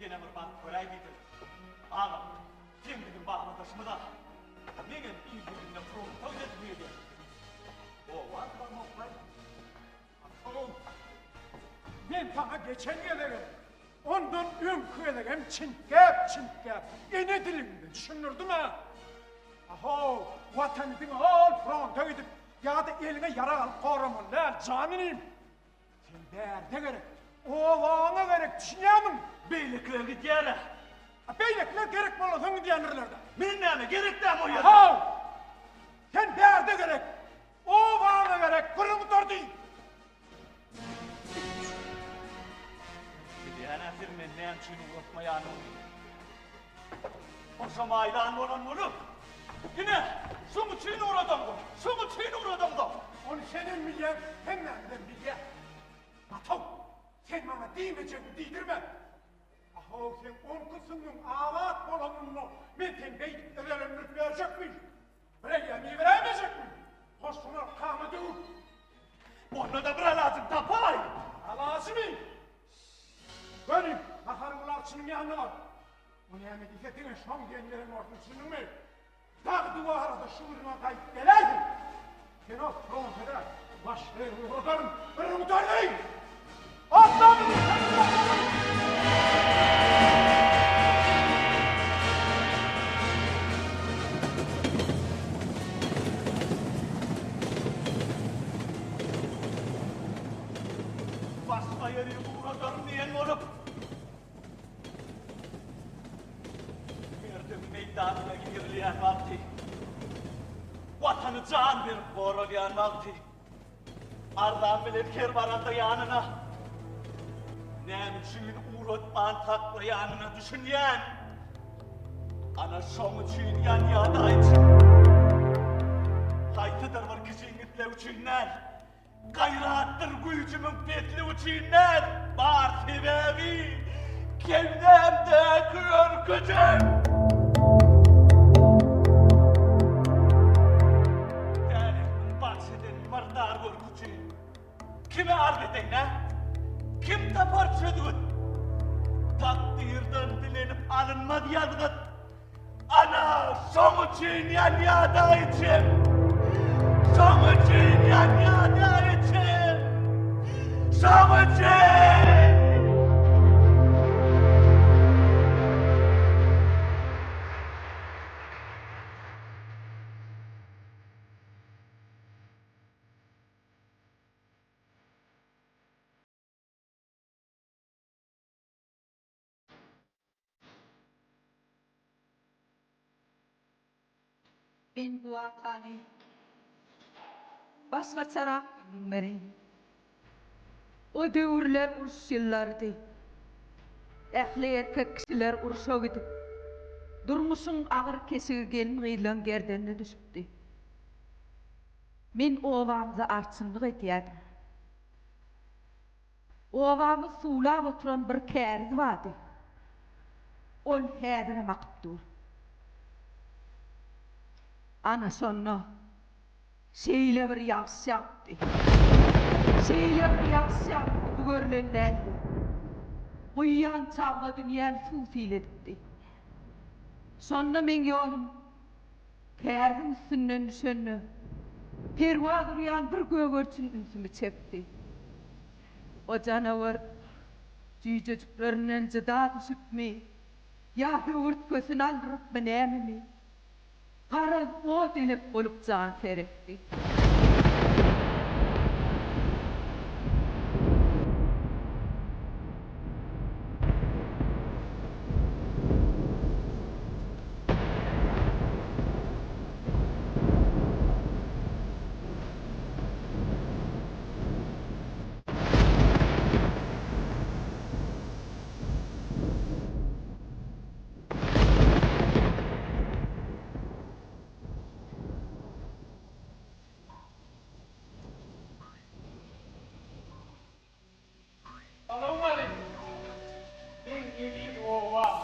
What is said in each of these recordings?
Ýene bir baryp göräý diýdim. Agam, sen biziň babadaşymyz-a. Meňem il ýüzünde fronta gidesim gelýär. Oba barmok-laý. Aw, men saňa geçen gezegem, ondan öňki gezegem çintgäp-çintgäp ene diliňde düşündirdim-ä. Ahow, Watany diňe ol fronta gidip ýa-da eliňe ýarag alyp goramaly däl, jan inim. Sen bärde gerek, obaňa gerek, düşünýärmiň? Beýlekiler gidýär-ä. A beýlekiler gerek bolansoň gidýändirler-dä. Men näme, gerek dämi o ýerde? Ahow! Sen bärde gerek, obaňa gerek, gürrüň gutardy. Bilýän-ä siz meni näme üçin ugratmaýanyňyzy. Hoşam aýlan bolan bolup, ine, şoň üçin ugradaňzok, şoň üçin ugradaňzok. Ony senem bilýäň, hemmämizem bilýäs. Ataw, sen maňa diýmejegiňi diýdirme. Ahow, seň onki süňňüň abat bolanynda men seni beýdip özelendirip ýörjekmi? Bireýýäm iberäýmejekmi? Goşguny arkaňa döwüp. Onda-da bir alajyny tapaý. Alajymy? Göni, Naharguly arçynyň ýanyna bar. O näme diýse diňe şoň diýen ýeriň bolsun düşündiňmi? Dag duwarada şu günüňe gaýdyp geläýsin. Sen o fronta däl, başga ýere ugradaryn. Birini gutardy! Atla bizi Başga ýere ugradaryn diýen bolup. Merdigiň meýdanyna girilýän wagty, Watany jan berip goralýan wagty, Arzan bilen her baranda ýanyna, Näme üçin ugratman saklaýanyna düşünýän. Ana şoň üçin ýanýar-da içim. Haýsydyr bir kişiň islegi üçin däl. Gaýratdyr güýjümiň pesligi üçin däl, bar sebäbi kellämdäki örküjim. Dälihmiň bagş eden myrdar görki üçin kime arz edeýin-ä? Kim tapar çözgüt? Takdyrdan dilenip alynmaz ýazgyt. Ana, şoň üçin ýanýada içim. Şoň üçin ýanýada içim. Şoň üçin. Men bu wakany başgaçarak gürrüň bereýin. O döwürler uruş ýyllarydy. Ähli erkek kişiler urşa gidip, durmuşyň agyr keşigi gelin-gyzlaň gerdenine düşüpdi. Men obamyza arçynlyk edýärdim. Obamyz suwlap oturan bir käriz bardy. Ol häzirem akyp dur. Ana şonda şeýle bir ýagyş ýagypdy. Şeýle bir ýagyş ýagypdy, bu görlen däldi. Guýýan çagba dünýäni suw-sil edipdi. Şonda meň ýolum Käriziň üstünden düşende, perwaz urýan bir gögerçin ünsümi çekdi. O janawar jüýjejiklerinden jyda düşüpmi ýa höwürtgesini aldyrypmy nämemi, garaz, ot-elek bolup jan seretdi. Salowmaleýkim! Meň eziz obam!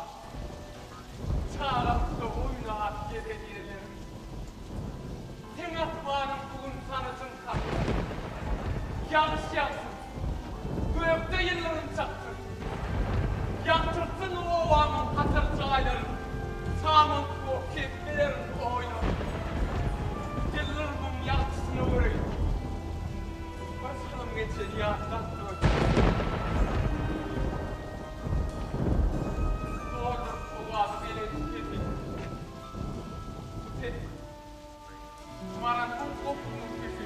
Çagalykda oýnap gezen ýerlerim. Seň asmanyň bu gün sanajyn kaksyn. Ýagyş ýagsyn, gökde ýyldyrym çaksyn. Ýagtyltsyn. Obamyň hatar jaýlary, Saman suwa kepbeleriň oýlary. Ýyldyrymyň ýagtysyna göreýin. Bir salym geçeni ýatlap gör. Dolduryp owazy belent sesi. Bu ses Marantyň gopunyň sesi.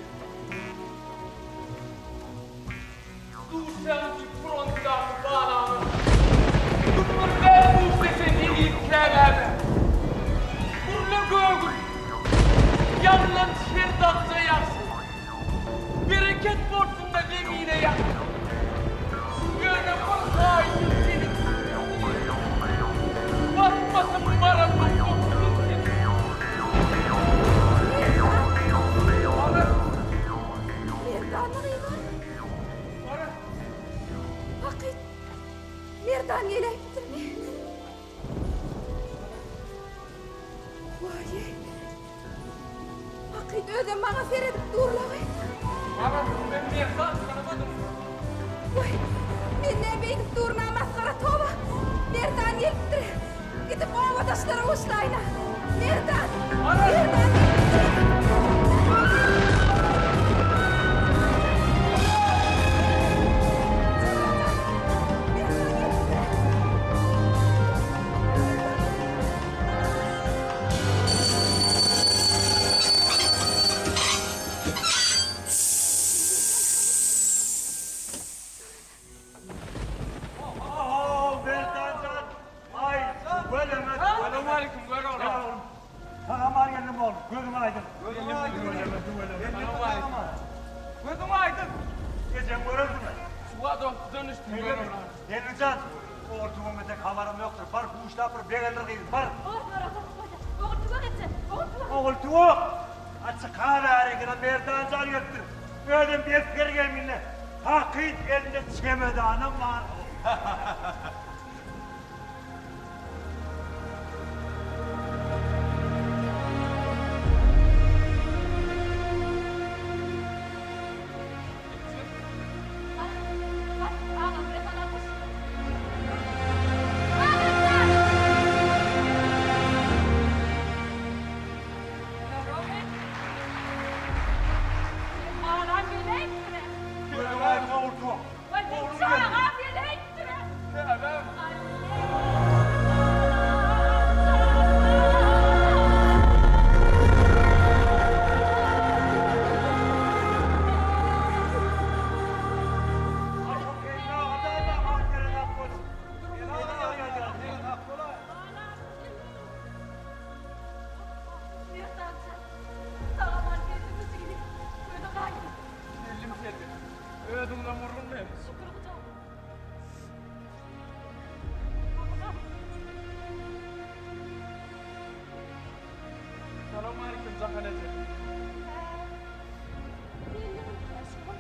Duşan diýip frontdaky balama. Gümmürdäp bu sese eziz käbäme. Gürle gögül, ýaňlan her damja ýagşy. Bereket bolsun-da zemine ýagşy. Ýöne bir haýyşym seniň diýip. Basmasyn Marantyň gopunyň sesi. Merdan! Merdan gyzym! Hakyt, Merdan geläýipdirmi? Waý-eý! Hakyt özem maňa seredip dur-laý. Maral, men Merdan tanamadym. Waý, men nä beýdip durun-a masgara toba! Merdan gelipdir. Gidip obadaşlara goşulaýyn-a. Merdan! Merdan gelipdir. Oho, Merdan jan! Aý, tüweleme, tüweleme. Salowmaleýkim, gör oglum. Sag-aman geldiň oglum, gözüň aýdyň. Gözüň aýdyň. Tüweleme, tüweleme. Salowmaleýkim. Gözüň aýdyň. Ejeň görerdimi? Suwa dostdan düşdüm, gör oglum. Gelnejan, ogul tüwüňe tek habarym ýokdur. Bar, buşlap bir begendir gyz, bar. Ogul tüwek eje, ogul tüwek. Ogul tüwek! A çykaweri, Merdan jan gelipdir. Özem esger geýiminde. Hakyt elinde çemedanam bar. Merdanjan, sag-aman geldiňmi jigim? Gözüň aýdyň. Geldim Selbi. Özüňden gurgunmy? Şükür Hudaýa. Salowmaleýkim Jahan eje. Geldiňmi şükür.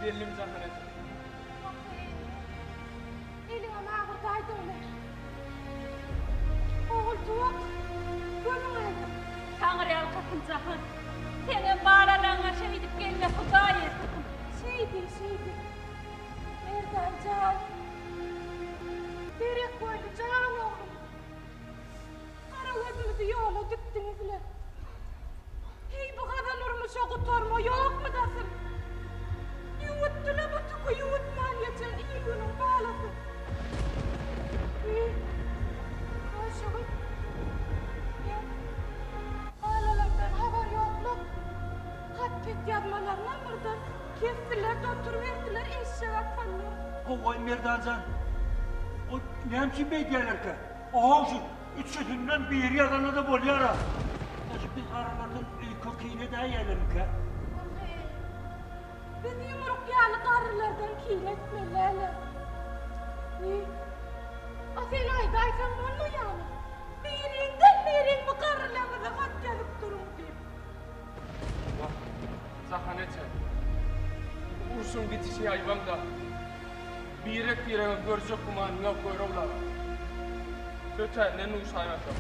Geldim Jahan eje. Eliňem agyrdaýdyňmy? Ogul tuwak, gözüň aýdyň. Taňry ýalkasyn Jahan. Seňem balalaňňa şeýdip gelme Hudaý etsin. Şeýdi, şeýdi. Merdan jan. Derek boýly jan oglum. Gara gözümizi ýola dikdiňiz-le. Heý, bu gazan urmuşa gutarma ýokmy dasyl? Ýuwutdy-la bu tüki ýuwutman geçen il-günüň balasy. Wiý, Aýşegül, ýa, balalardan habar ýok-la. Hat-pet ýazmalarynam birden kesdiler-de oturyberdiler eşek atanlar. Hawa, Merdan jan, o näme üçin beýdýärlerkä? Ohow şu üçüsinden biri ýazanda-da bolýar-a. Şu biz garrylardan öýke-kine edäýýärlermikä? Wah-eý, biz ýumruk ýaly garrylardan kine etmeli-ä-le. Wiý, a sen aýdaýsaň bolmaýamy? Biriňden biriň bu garrylarymyza hat ýazyp duruň diýip. Wah, Jahan eje, bu urşuň gidişi ýaýbaň-da. Birek-biregem görjek gümanyň ýok göroglan. Tötänden duşaýmasak.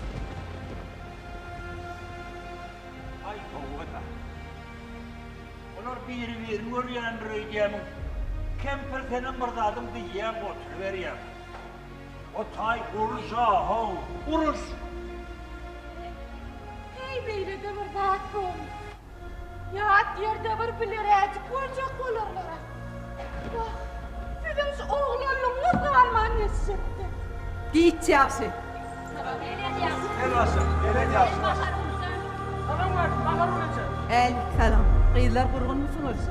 Aý hawa-da. Olar biri-birini görýändir öýdýämiň? Kempir senem bir zadyň diýýäň oturyberýäň. O taý uruş-a, how, uruş! Heý, beýle-de bir zat bormy? Ýat ýerde bir bileräjik boljak bolarlar-a. Wah, sizem şu oglanlygyňyz galman geçjekdi. Giç ýagşy. Gelen ýagşy. Gel başlyk, gelen ýagşy. Salam Bahargül eje. Älik salam. Gyzlar gurgunmysyňyz?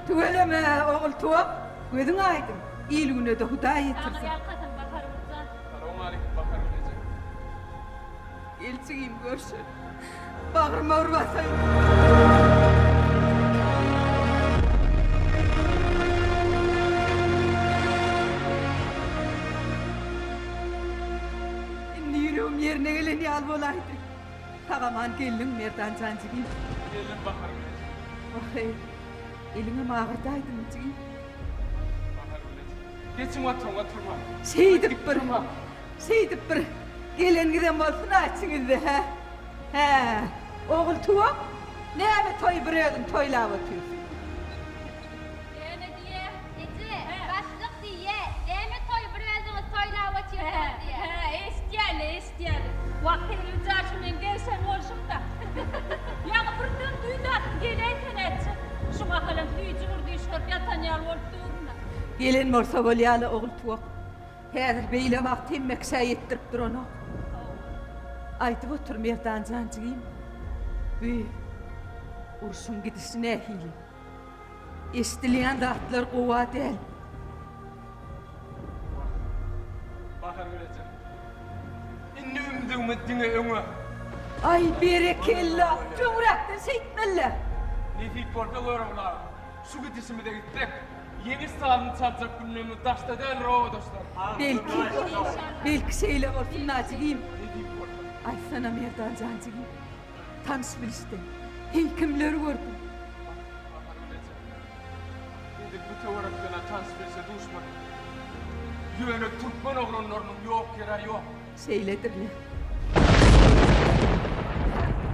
Tüweleme, Ogultuwak, gözüň aýdyň. Il-güne-de Hudaý ýetirsin. Taňry ýalkasyn, Bahargül jan. Salowmaleýkim, Bahargül eje. Elçigim görşün. Bagryma ur basaýyn. Indi ýüregim ýerine gelen ýaly bolaýdy. Sag-aman geldiň, Merdan jan jigim. Geldim, Bahargül eje. Wah-eý, eliňem agyrdaýdymy, jigim? Bahargül eje. Geçiň oturyň, oturma. Şeýdip bir, şeýdip bir gelen giden bolsun-a içiňizde, hä? Hä, Ogultuwak, näme toýy bir özüň toýlap otyrsyň? Näme diýýä? Eje, başlyk diýýä, näme toýy bir özüňiz toýlap otyrsyňyz diýýä. Hä, eşidýän-le, eşidýän. Wah, Selbi jan, şu meň degşen bolşum-da. Ýaňy birden duýdansyz geläýse nätjek? Şu mahalam süýji bir düýş görüp ýatan ýaly bolup durun-da. Gelen bolsa bolýa-la, Ogultuwak. Häzir beýle wagt hemme kişä ýetdirip duranok. Aýdyp otur, Merdan jan jigim, bu urşuň gidişi nähili? Eşidilýän zatlar gowa däl. Wah, Bahargül eje. Indi ümzügimiz diňe öňe. Aý, berekella! Öňräkden şeýtmeli-dä. Nesip bolsa Görogly aga, şu gidişimize gitsek, ýeňiş sazyny çaljak günlerimiz daşda däldir, obadaşlar. Belki, belki şeýle bolsun, jigim. Nesip bolsa. Aýtsana, Merdan jan jigim. Tanyş-bilişden, heý, kimleri gördüň? Bahargül eje, edil bu töwerekden-ä tanyş-bilşe duşmadym. Ýöne türkmen oglanlarynyň ýok ýer-ä ýok. Şeýledir-le.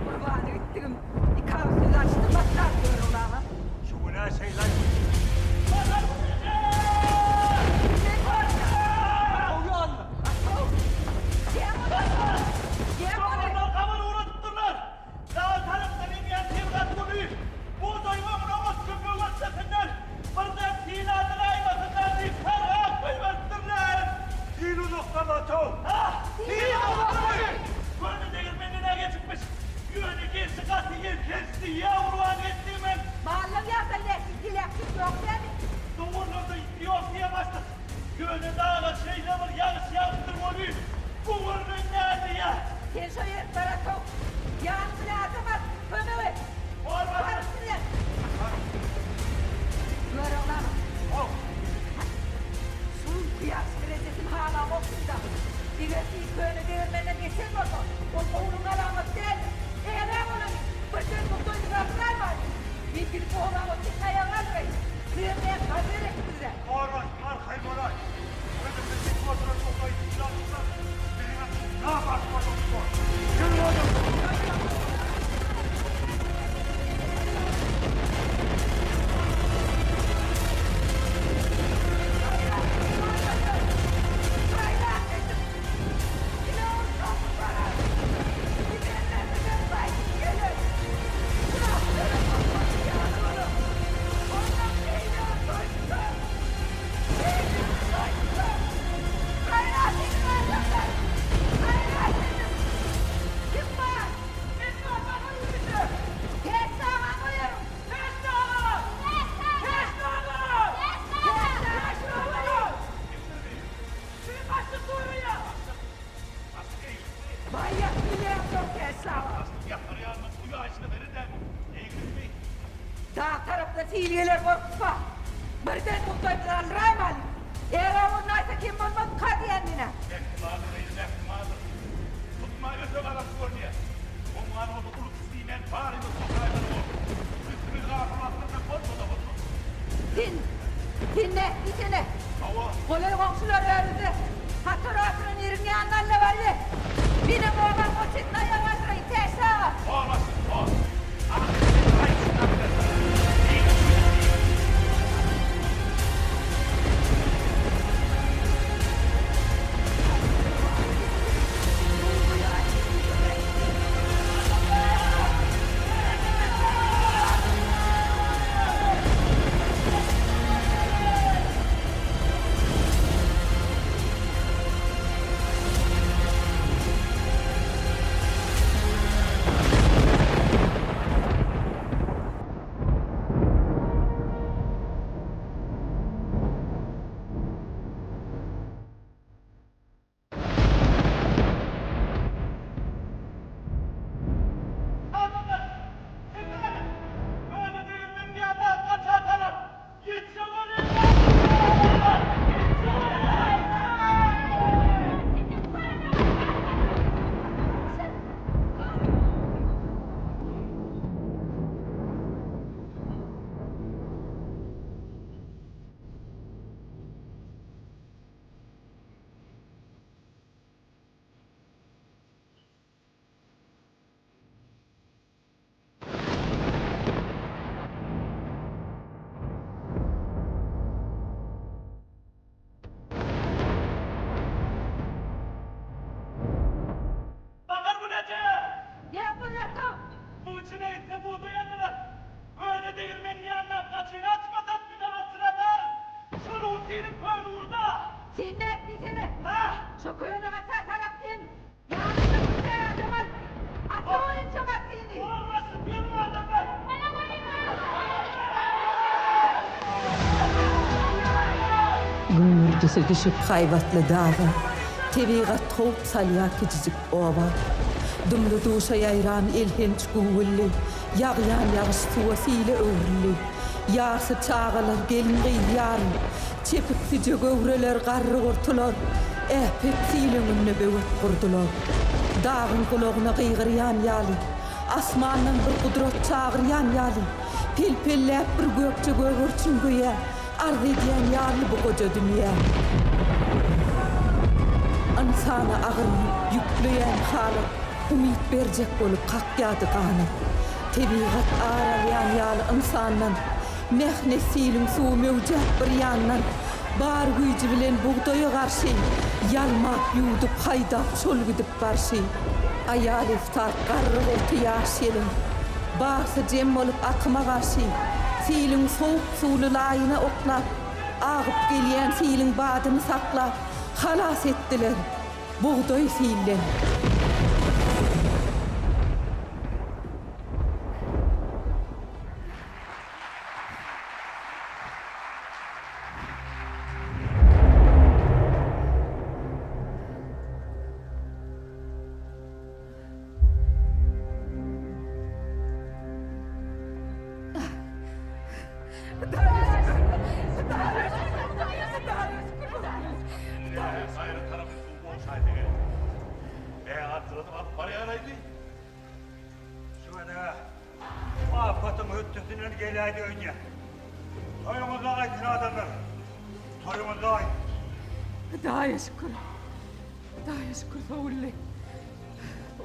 Gurbana gitdigim, iki agyz söz alyşdym, başlap Görogly aga. Şu gün-ä şeýle aýtdy. Bahargül eje! Habar ugradypdyrlar. Dag tarapdan inýän tebigat guly bugdaýyň öňüne ot köpegi görsesinler, birden sil aldyraýmasynlar diýip sargap goýberipdirler. Sil uzakda Batow. Ha, sil uzakdamy? Köne degirmenden-ä geçipmiş. Ýöne gelşi gaty elhenç diýýä Gurban gelşigimem. Mallar ýagdaý nähili, heläkçilik ýok dämi? Dowarlarda ýok diýe başlyk. Ýöne daga şeýle bir ýagyş ýagypdyr welin, bu görlen däl diýýär. Sen şo ýerik bar atow. Ýanyň bilen adam al, kömek et. Bar başlyk. Baryp bilen. Görogly aga. How. Şu günki ýagyş derejesini halamok şunda. Eger sil köne degirmenden geçen bolsa, ol gowulygyň alamaty däldir. Ägä bolalyň, birden bugdaýymyzy aldyraýmalyň. Men gidip obaň otlysyny aýaga galdyraýyn. Sizem näme gaz gerek bize. Bar başlyk, arkaýyn bolaý. Özümize ýetip oturan bugdaýy sil alsa, biziňem namart bolmagymyz bor. Ýör oglum! Baýak bilýän Täşli aga. Dag tarapdan sil geler gorkutma. Birden bugdaýymyzy aldyraýmaly. Eger bolnaýsa kem bolmazmyka diýýän men-ä. Sen, sen nätdi diýsene. Golaý goňşular örüde. Hatara oturan ýeriň ýanyna alla barýa. Menem obaň goçetini aýaga galdyraýyn, Täşli aga. Sen näp diýsene? Şo köne gata tarap sen ýanyňda bir adam al. Ata boýunça gatyny. Bolmasyn, meniň adamlar. Gümmürdisi düşüp haýbatly daga, Tebigat howp salýar kiçijik oba. Dumly-duşa ýaýran elhenç güwwüldi, Ýagýan ýagyş suwa sile öwrüldi. Ýarsy çagalar, gelin-gyz ýarym, Çepiksije göwreler, garry-gurtular, Äpet sil öňünde böwet gurdular. Dagyň gulagyna gygyrýan ýaly, Asmandan bir gudrat çagyrýan ýaly, Pel-pelläp bir gökje gögerçin göýä, Arz edýän ýaly bu goja dünýä. Ynsana agyr ýük ýükleýän halat, Umyt berjek bolup kakýady ganat. Tebigat ar alýan ýaly ynsandan, Mähnet siliň suwy möwjäp bir ýandan, Bar güýji bilen bugdaýa garşy, Ýalmap, ýuwdup, haýdap şol gidip barşy. Aýal-ebtat, garry-gurty, ýaş-ýeleň, Barsy jem bolup akyma garşy, Siliň sowuk suwly laýyna oklap, Agyp gelýän siliň badyny saklap, Halas etdiler bugdaýy silden. Gaýry tarapy suw bolşaýsa gerek. Bägatsyradyp alyp barýaraýdy. Şuňa-da apatyň hötdesinden geläýdi öýdýän. Toýuňyzda aýtsyn adamlar. Toýuňyzda aýt. Hudaýa şükür. Hudaýa şükür sowuldy.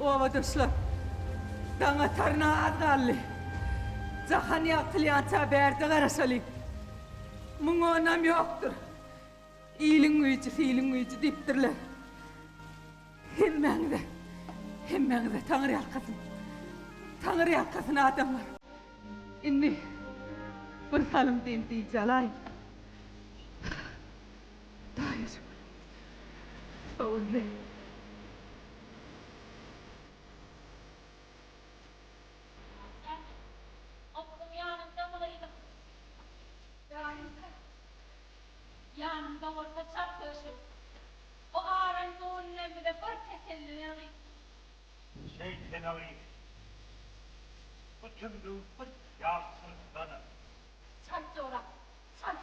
Obadaşlar, daň ataryna az galdy. Jahan ýagtylýança bärde garaşalyň. Muňa ynam ýokdur. Iliň güýji, siliň güýji diýipdirler. Hemmäňize, hemmäňize taňryýalkasyn. Taňryýalkasyn adamlar. Indi bir salym dem-dynç alaýyn. Hudaýa şükür. Sowuldy. Ogulyň ýanynda bolaýdym. Daýym-da ýanymda bolsa çalt öşüp, bu aran göwnüne bize bir teselli berdi. Şeýtsene gyz. Bu tümlügi bir ýagtyrsana. Çalt jora, çalt!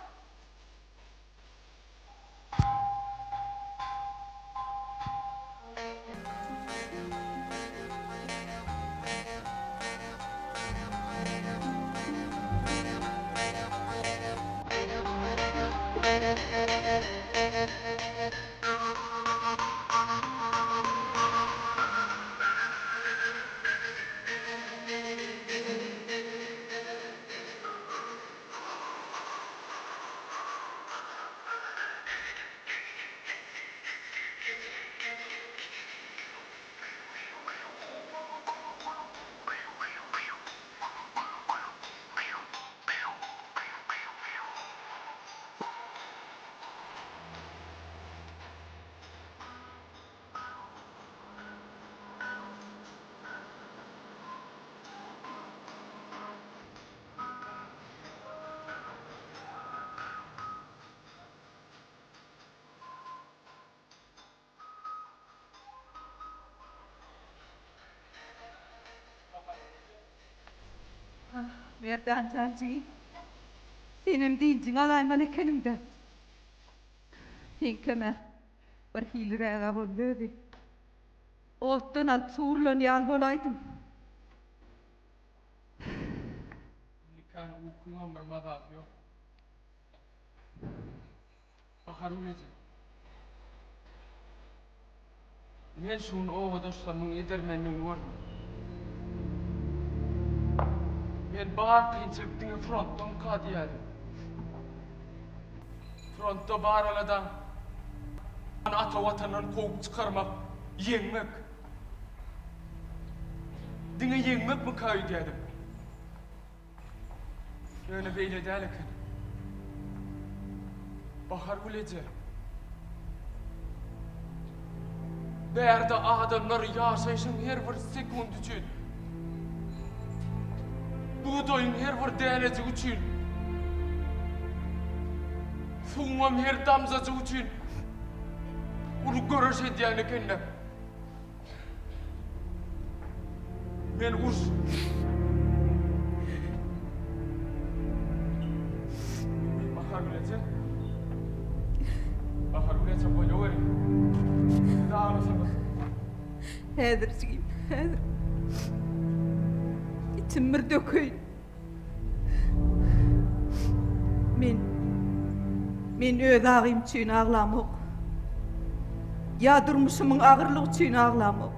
Merdan jan jigim, senem dynjyňy alaýmaly ekeniň-dä. Seňkem-ä bir hiliräg-ä boldy özi. Otdan alyp suwrulan ýaly bolaýdym. Nikany ukyňam bir mazasy ýok. Bahargül eje. Men şu gün obadaşlarymyň edermenligini gördüm. Men bar kynçylyk diňe frontdamyka diýýärdim. Frontda bar alada ata watandan kowup çykarmak, ýeňmek. Diňe ýeňmekmika öýdýärdim. Ýöne beýle däl eken. Bahargül eje. Bärde adamlar ýaşaýşyň her bir sekundy üçin, bugdaýyň her bir dänejigi üçin, suwuňam her damjajygy üçin uly göreş edýän ekenler. Men uruş Bahargül eje. Bahargül eje bolýaweri. Siz aglasaňyz. Häzir jigim, häzir. Içim bir dökeýin. Men Men öz agym üçin aglamok. Ýa durmuşymyň agyrlygy üçin aglamok.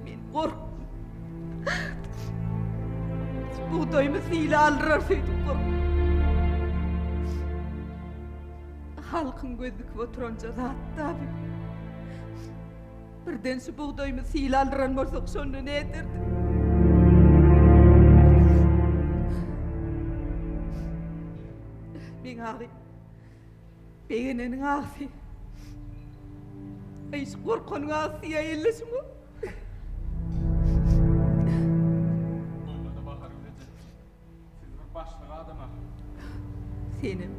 Men gorkdum. Bugdaýymy sile aldyrar öýdüp gorkdum. Halkyň göz dikip oturanja zat-da bu. Birden şu bugdaýymy sil aldyran bolsak şonda ne ederdik? Meň agym begeneniň agysy. Aý şu gorkanyň agysy ýa elle şuňa. Onda-da Bahargül eje. Siz bir başlyk adama. Senem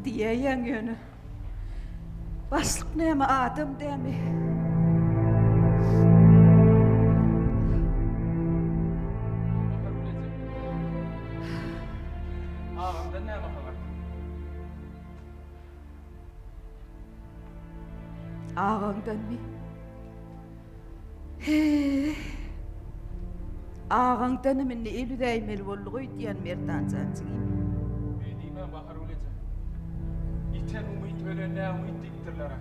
diýäýýäň ýöne. Başlyk näme adam dämi? Agamdan näme habar? Agaňdanmy? Heý. Agaňdanam indi el üzäýmeli boldugy öýdýän Merdan jan jigim. Beý diýme Bahargül eje. Ýiten umyt ölen näumyt diýipdirler-ä.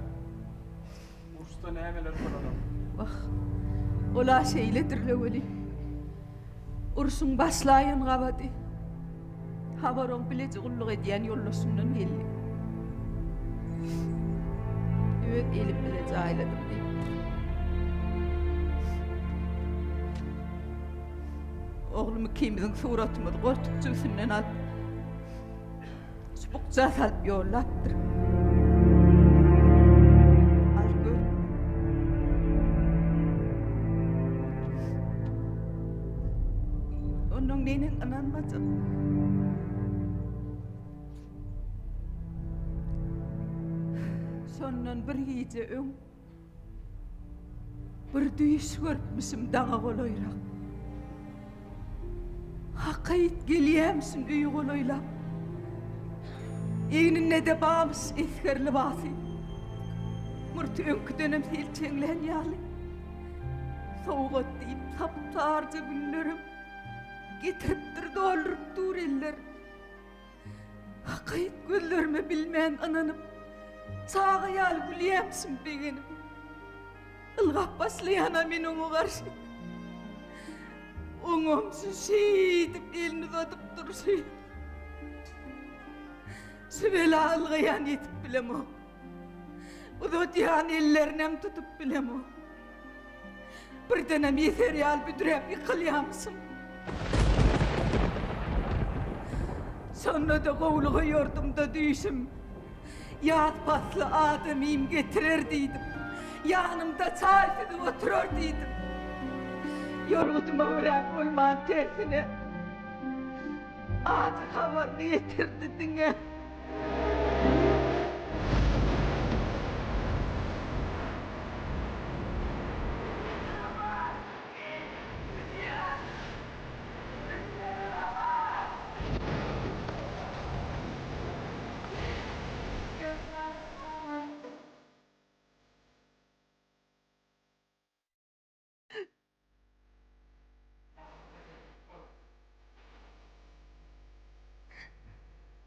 Uruşda nämeler bolanok. Wah. Ol-a şeýledir-le weli. Urşuň başlaýan gabady. Habar oň bileje gulluk edýän ýoldaşyndan geldi. Öz elim bile jaýladym diýipdir. Oglum ikimiziň suratymyzy goltuk jübüsinden alyp, şu bukja salyp ýollapdyr. Al gör. Ondan neneň ynanmajak? Şondan bir gije öň bir düýş görüpmişim daňa golaýrak. Hakyt gelýämişin öýe golaýlap. Egninde-de barmyş esger lybasy. Murty öňküdenem selçeňlän ýaly. Sowgat diýip sap-saryja güllerim getiripdir dolduryp dur eller. Hakyt gözlerime bilmän ynanyp, çaga ýaly gülýämişim begenip. Ylgap başlaýan-a men oňa garşy. Oňam şu şeýdip elini uzadyp durşy. Şu bela ylgaýan ýetip bilemok. Uzadýan ellerinem tutup bilemok. Birdenem ýeser ýaly büdräp ýykylýamyşym. Şonda-da gowluga ýordum-da düýşüm. Ýaz pasly adamym getirer diýdim. Ýanymda çaý süzüp oturar diýdim. Ýorgudyma görä bolman tersine. Ajy habaryny getirdi diňe.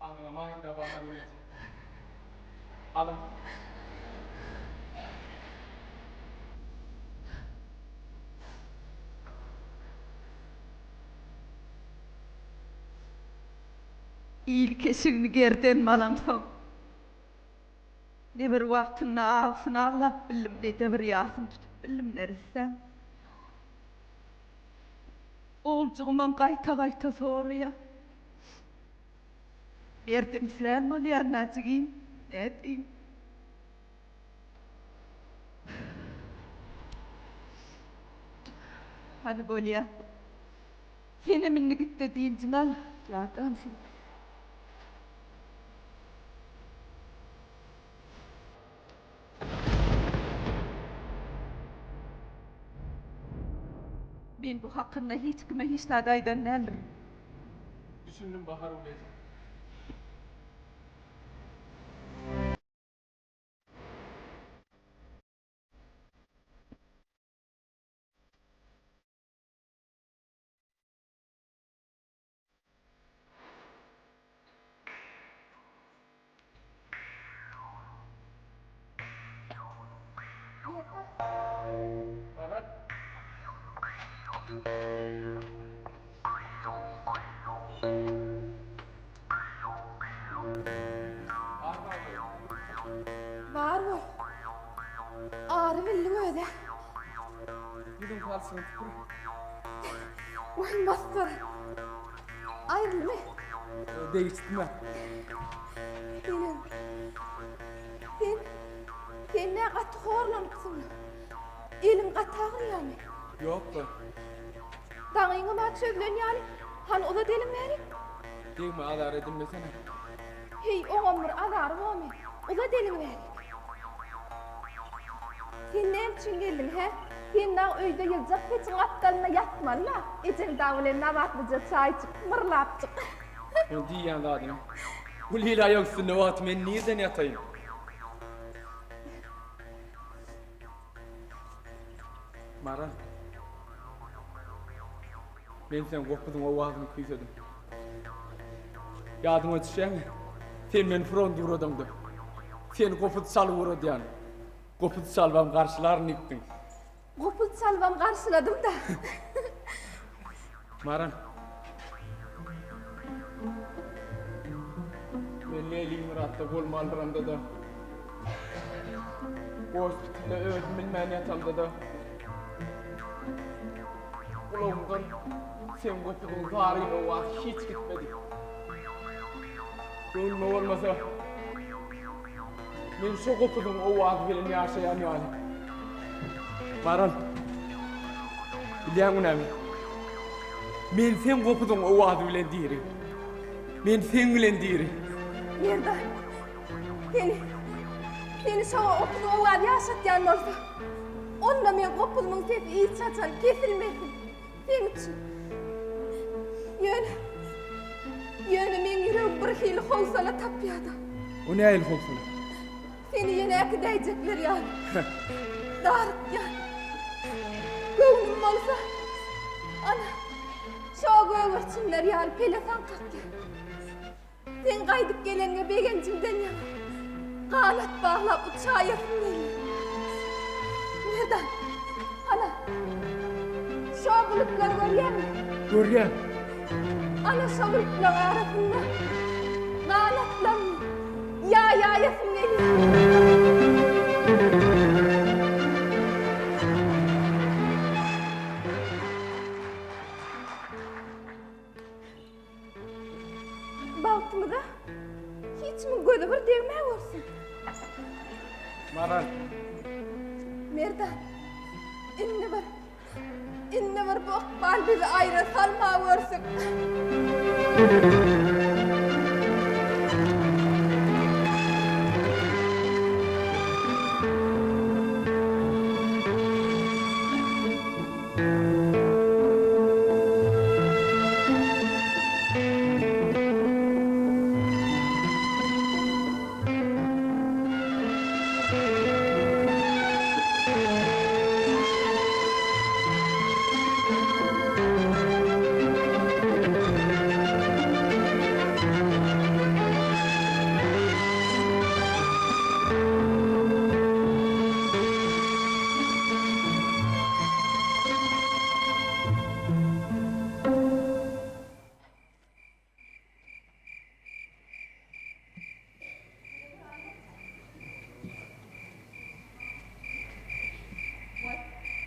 Aglamaýyn-da Bahargül eje. Alyň. Il keşigini gerdenime alamsoň. Ne bir wagtynda agysyny aglap bildim, ne-de bir ýasyny tutup bildim neressäm. Oguljygymam gaýta-gaýta soraýar. Merdemsirän bolýan-da jigim, nädeýin. Hany bolýa. Senem indi git-de dynjyňy al. Ýadansyň. Men bu hakynda hiç kime hiç zat aýdan däldim. Düşündim Bahargül eje. Bar bol. Ary bildiň özä. Ýüzüň palçygyny tüpür. Waý masgara. Aýrylmy? Degişdim-ä. Senem. Sen, sen nä gaty horlanypsyň? Eliň gaty agyrýamy? Ýok-da. Daňyňam-a çözlen ýaly. Hany uzat eliň bäri. Degme, azar edinmesene. Heý, oňam bir azary bormy? Uzat eliňi bärik. Sen näme üçin geldiň, hä? Sen dagy öýde ýyljak peçiň gapdalynda ýatmaly-la, ejeň dagy bilen nabatlyja çaý içip, myrlapjyk. Seň diýýän zadyňa. Bu lili aýak üstünde wagty men nirden ýataýyn? Maral. Men seň gopuzyň owazyny küýsedim. Ýadyňa düşýärmi? Sen meni fronta ugradaňda. Sen gopuz çalyp ugradýan. Gopuz çalybam garşylaryn diýipdiň. Gopuz çalybam garşyladym-da. Maral. Men Leningradda golumy aldyramda-da, gospitalda özüm bilmän ýatamda-da, Gulagymdan seň gopuzyň zaryn owazy hiç gitmedi. Göwnüme bolmasa, men şo gopuzyň owazy bilen ýaşaýan ýaly. Maral, bilýäňmi näme? Men seň gopuzyň owazy bilen diri. Men seň bilen diri. Merdan, seni, seni şo gopuzyň owazy ýaşatýan bolsa, Onda meň gopuzymyň sesi hiç haçan kesilmesin. Seň üçin. Ýöne, ýöne meň ýüregim bir hili howsala tapýar-da. O nähili howsala? Seni ýene äkidäýjekler ýaly. Darykýan. Göwnüm bolsa, ana, şo gögerçinler ýaly pelesaň kakýar. Seň gaýdyp geleniňe begenjimden ýaňa ganat baglap uçaýasym gelýär. Merdan, hana, şo bulutlary görýäňmi? Görýän. Ana şo bulutlaryň arasynda ganatlarymy ýaýaýasym gelýär. Bagtymyza hiç kimiň gözi bir degmä görsün. Maral. Merdan. Indi bir indi bir bu ykbal bizi aýra salma görsün.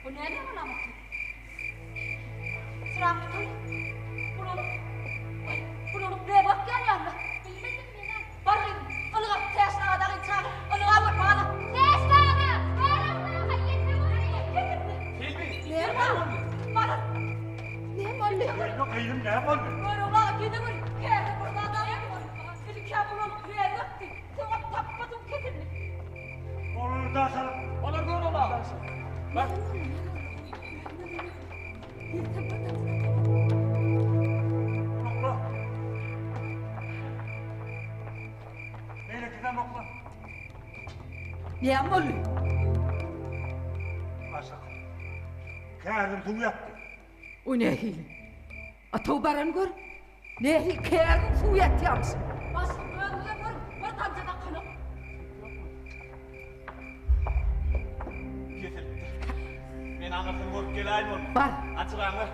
Bu näme alamaty? Çyraň tutul. Bulalyk. Waý, bulalyk böwek ýanýanda. Bilmedim men-ä. Bar gyzym, ylgap Täşli aga dagyny çagyr. Ylgap ol bala. Täşli aga, bar aglaga ýeteweri. Selbi, Näme? Maral. Gidemoklar. Näme boldy? Başlyk. Kärizim suw ýatdy. O nähili? Ataw baran gör. Nähili kärizim suw ýatýarmyş. Başlyk özüňizem görüň, bir damja-da akanok. Kesilipdir. Men aňyrsyny görüp geläýin bolmasa. Bar. Açyraňy.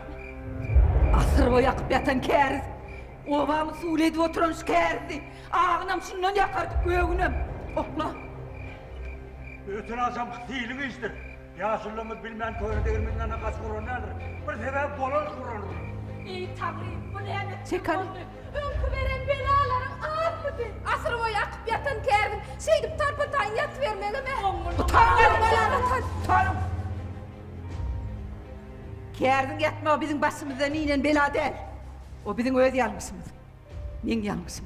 Asyr boýy akyp ýatan käriz. Obamy suwly edip oturan şu kärizdi. Agynam şundan ýakardy, gögünem. Okla. Öten agşamky siliň işdir. Ýaşulylarymyz bilmän köne degirmeniň ýanyna gaçyp uran däldir. Bir sebäbi bolar urandyr. Eý, Taňrym, bu näme Çek hany. boldy? Öňki beren belalaryň azmydy? Asyr boýy akyp ýatan käriziň şeýdip tarpa-taýyn ýatybermegem-ä. Utanyň, utanyň. Käriziň ýatmagy biziň başymyzdan inen bela däl. O biziň öz ýalňyşymyz. Meň ýalňyşym.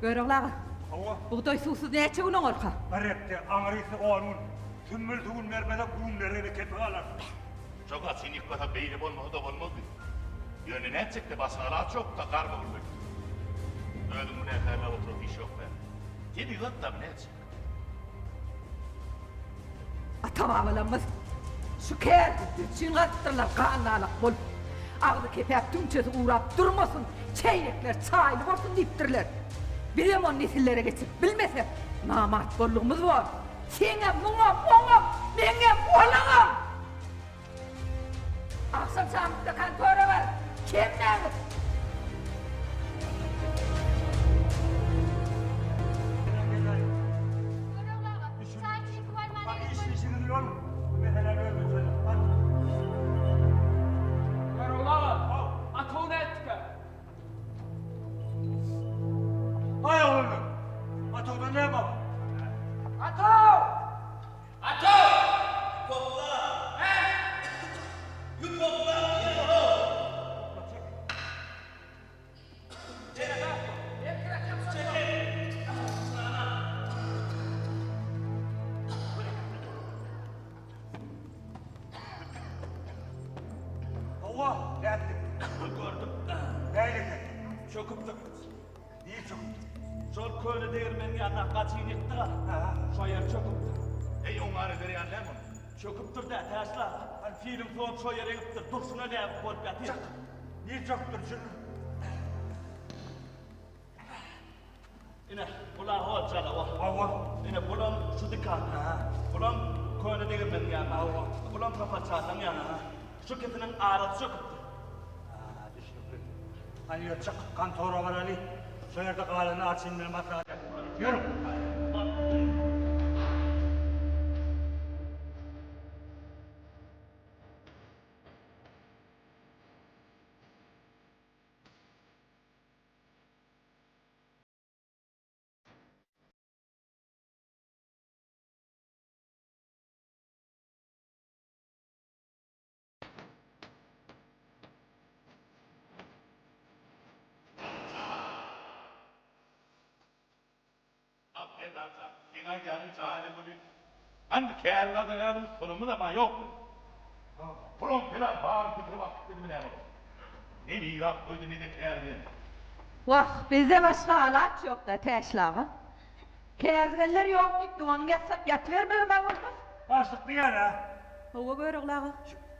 Görogly aga. Hawa. Bugdaý suwsuz näçe gün oňarka? Bir hepde, aňrysy on gün. Sümmül suwuny bermesek, güňlerine kepi galar. Şo gaçyny ýykmasa beýle bolmasa-da bolmazdy. Ýöne nätjekde başga alaç ýok-da garba gülmek. Özüň günäkärläp oturasy iş ýok bärde. Tebigat-da bu nätjek. Ata-babalarymyz şu kärde üçin galypdyrlar ganlalak bolup. Agzy kepäp tüňçesi gurap durmasyn, çeýnekler çaýly bolsun diýipdirler. Bizem ony nesillere geçirip bilmesek, namart boldugymyz bor. Seňem, muňam, oňam, meňem, olaňam! Agşam şamlykda kontora bar. Kemmäňiz! Görogly aga, çaý çiňki bolman Bak gerek iş boldy. işiňizi ýol. Bu meseläni özümiz çözeris. Hadi. Görogly aga, Ataw nätdikä? Aý oglanlar! Atawdan näme bar? Ataw! Ataw! Topla! Hä? Ýük topla diýýän-ow! Hawa, nätdiň? Gördüm. Nähili eken? Çöküpdir. Nir çöküpdir? Şol köne degirmeniň ýanyndaky gaçyny ýykdyr-a. Şo ýer çöküpdir. Eý, oňar eder ýaly däl muny. Çöküpdir-dä, Täşli aga. Hany piliň soňy şo ýere eňipdir, durşuna näzik bolup ýatyr. Çyk! Nir çöküpdir, düşündim. Ine, bula hol jalawa. Hawa. Ine, bulam şu dükan. Bulam köne degirmeniň ýany. Hawa. Bulam Saparçadyň ýany. Şu ikisiniň arasy çöküpdir. Ha, düşnükli. Hany ýör, çyk, kontora baraly. Şo ýerde galany arçyn bilen maslahat et. Ýörüň. Wah, bizde başga alaç ýok-da, Täşli aga. Kärizgenler ýok diýip, doganyňy ýassap ýatybermegem-ä bolmaz. Başlyk diýýän-ä. Hawa, Görogly aga.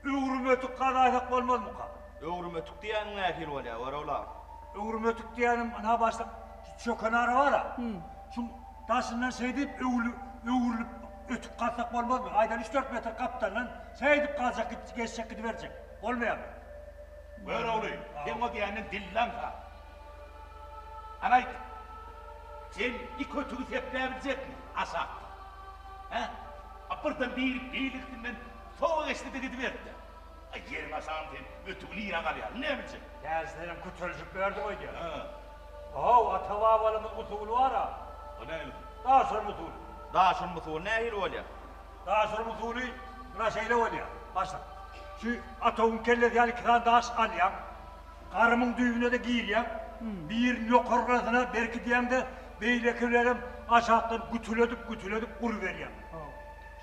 Şu öwrüm ötük gazaýsak bolmazmyka? Öwrüm ötük diýýäniň nähili bolýar, Görogly aga? Öwrüm ötük diýýänim, ynha başlyk, şu çöken ara bar-a. Şuň daşyndan şeýdip öwrülip ötük gazsak bolmazmy? Aýdaly üç-dört metr gapdaldan şeýdip gazjak geçjek gidiberjek. Bolmaýarmy? Görogly, seň o diýýäniň dillaň-ha. Hany aýt, sen iki ötügi sepläbiljekmi aşakda? Hä? A birden biri beýlekisinden sowa geçdi-de gidiberdi-dä. A ýeriň aşagyny sen ötügi nirä galýaryny näbiljek? Häzir senem kötelişip berdiň öýdýän. Hä. How, ata-babalarymyz usuly bar-a. O nähili usul? Daşurma usuly. Daşurma usuly nähili bolýar? Daşurma usuly muna şeýle bolýar, başlyk. Şu atawyň kellesi ýaly iki sany daş alýaň. Garymyň düýbüne-de girýäň. Birini ýokary gyrasyna berkidýäň-de, beýlekilerem aşakdan gütüledip-gütüledip uruberýäň.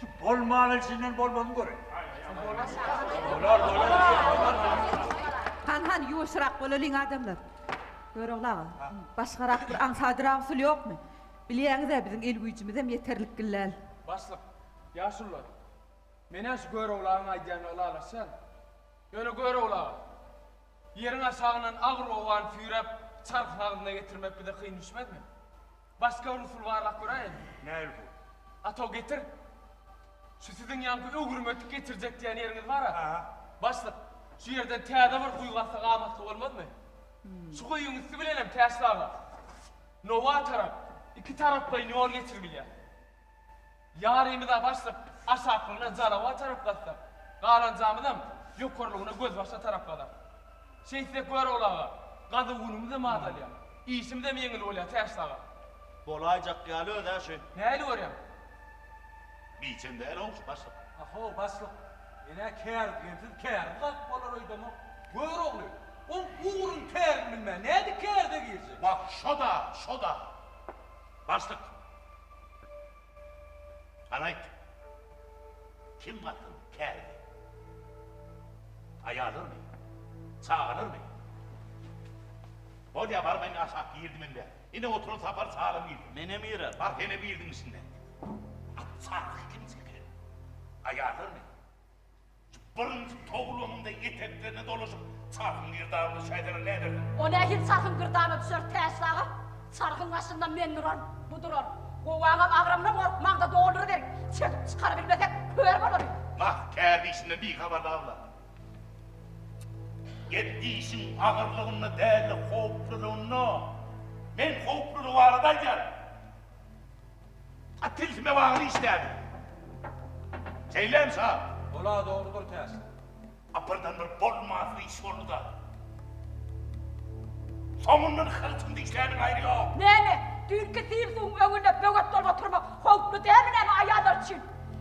Şu bolman içinden bolmadyny göreýin. Bolar, bolar, bolar. Han, han, ýuwaşrak bolalyň, adamlar. Görogly aga, başgarak bir aňsadrak usul ýokmy? Bilýäňiz-ä biziň el güýjümizem ýeterlikgil däl. Başlyk, ýaşulular, men-ä şu Görogly agaň aýdýanyna ylalaşýan. Ýöne Görogly aga, ýeriň aşagyndan agyr owany süýräp, çarhyň agzyna getirmek bize kyn düşmezmi? Başga bir usul barlap göräýeli. Nähili usul? Atow getir. Şu siziň ýaňky öwürmetik getirjek diýen ýeriňiz bar-a? Başlyk, şu ýerden täze bir guýy gazsak amatly bolmazmy? Şu guýyň üsti bilenem Täşli aga, Nowa tarap ikitaraplaýyn ýol geçiribilýär. Ýarymyz-a başlyk, aşaklygyna Jalawa tarap gazsak, galanjamyzam ýokarlygyna Gözbaşa tarap gazar. Şeýtsek Görogly aga, gazuw günümizem azalýar, işimizem ýeňil bolýar Täşli aga. Bolaýjak ýaly öz-ä şu. Nähili görýäň? Biçem däl-ow şu başlyk. A-how, başlyk, men-ä kärizgensiz käriz gazyp bolar öýdemok. Görogly, oň ugruny tärini bilmän nädip kärize girjek? Wah, şo-da, şo-da. Başlyk. Hany aýt. Kim gazsyn kärizi? Aýallarmy? Çagalarmy? Bolýa, bar men aşak girdim indi. Ine oturan Sapar çalam girdi. Menem girer. Bar senem girdiň içinde. At çarhy kim çeker? Aýallarmy? Şu birinji towlamyňda eteklerine dolaşyp, çarhyň girdabyna düşäýseler nädersiň? O nähili çarhyň girdabyna düşer, Täşli aga? Çarhyň başynda men duraryn, bu durar. Gowaňam agramyna gorkmaň-da dolduryberiň. Çekip çykarybilmesek, kör bolarys. Wah, kär işinden bihabar daglar. Gep işiň agyrlygynda däl-de, howplulygynda. Men howplulygy barada aýdýaryn. A tilsime bagly iş däl. Şeýlemi şa? Ol-a dogrudyr Täşli. A birden bir bolmansyz iş boldy-da. Soňundan hyrçyny dişläniň aýry ýok. Näme, düýnki sil suwuň öňünde böwet bolup oturmak howply dälmi näme aýallar üçin?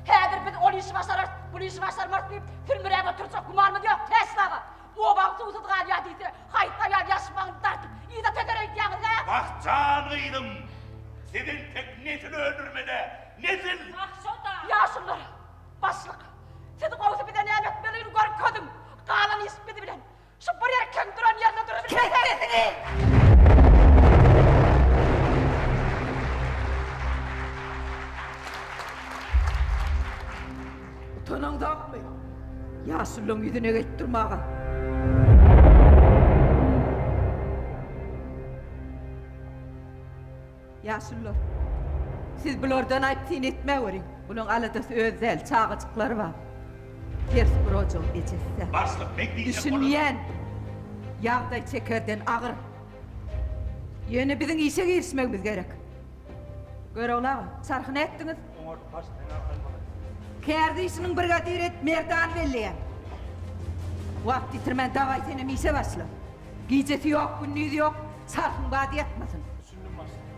Häzir biz ol işi başararys, bul işi başarmarys diýip, sülmüräp oturjak gümanymyz ýok, Täşli aga. Obaň suwsuz galýar diýse, haýsy aýal ýaşmagyny dartyp, yza teser öýdýäňiz, hä? Wah, jan gyzym, siz entek nesil öldürmeli, nesil! Wah, şo-da! Ýaşulular, başlyk, siz gowusy bize näme etmelidigini görkeziň, galan iş biz bilen. Şu bir erkegiň duran ýerinde durubilmese. Kes sesiňi! Utanaňzokmy? Ýaşulyň ýüzüne gelip durmaga. Ýaşulular, siz bulardan aýp syn etmäweriň. Bulaň aladasy özi däl, çagajyklary bar. Ters bir ojagyň ejesi-dä. Başlyk, men diýjek bolanym. Düşünýän, ýagdaý çekerden agyr. Ýöne biziň işe girişmegimiz gerek. Görogly aga, çarhy nätdiňiz? Oňardyk başlyk, sen arkaýyn bolaý. Kärde işiniň brigadiri et, Merdany belleýän. Wagt ýitirmän dawaý senem işe başla. Gijesi ýok, gündizi ýok, çarhyň bady ýatmasyn. Düşündim başlyk.